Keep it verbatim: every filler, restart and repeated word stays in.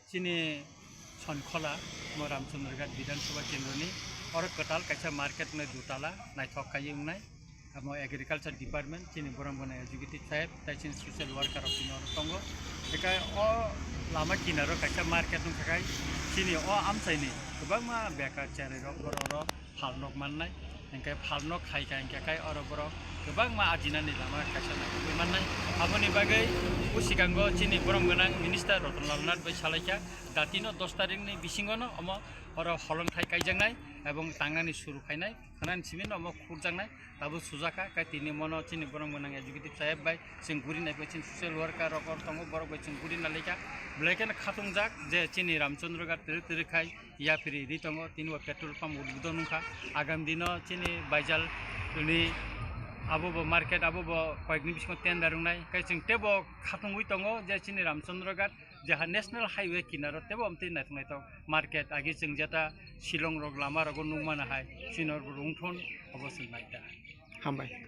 Chini Sonkhola, mo Ramchandraghat Bidhan Sabha Kendroni, oro kwtal kaisa market wngnai dutala, naithok kaiwi wngnai. Amo Agriculture Department, chini borok bono executive saheb, tai chini social worker rok chini oro tongo. Hinkhe o lama kinaro kaisa market wngkha khai, chini o amchaini kwbangma bekar cherai rok borok oro phalnok mannai, hinkhe phalnok khaikha hinkhe khai oro borok kwbangma ajinani lama kaisa naikhe mannai. Aboni bagwi bwskango chini borom gwnang minister Ratan Lal Nath bai salaikha, datino dos tarikni bisingono omo oro holongthai kaijaknai ebong tangnani suru khainai, khanani simi omo khurjaknai, tabuk sujakha, kai tini mono chini borom gwnang executive saheb bai chwng guri naiphai chini social worker rok oro tongo, borok bai chwng guri nalaikha, belai kheno khatungjak je chini Ramchandraghat twrwk twrwk khai, yapri ri tongo, tini bo petrol pump udbodon wngkha. Agam dino chini baijal ni abo bo market, abo bo koyekni bisingo tender wngnai. Kai chwng tebo khatungwi tongo je chini Ramchandraghat jeha national highway kinaro tebo amtwi naithok naithok market, agi chwng jeta Shillong rok lama rogo nukmana hai, chini oro wngthon obo chwng naikha. Hambai.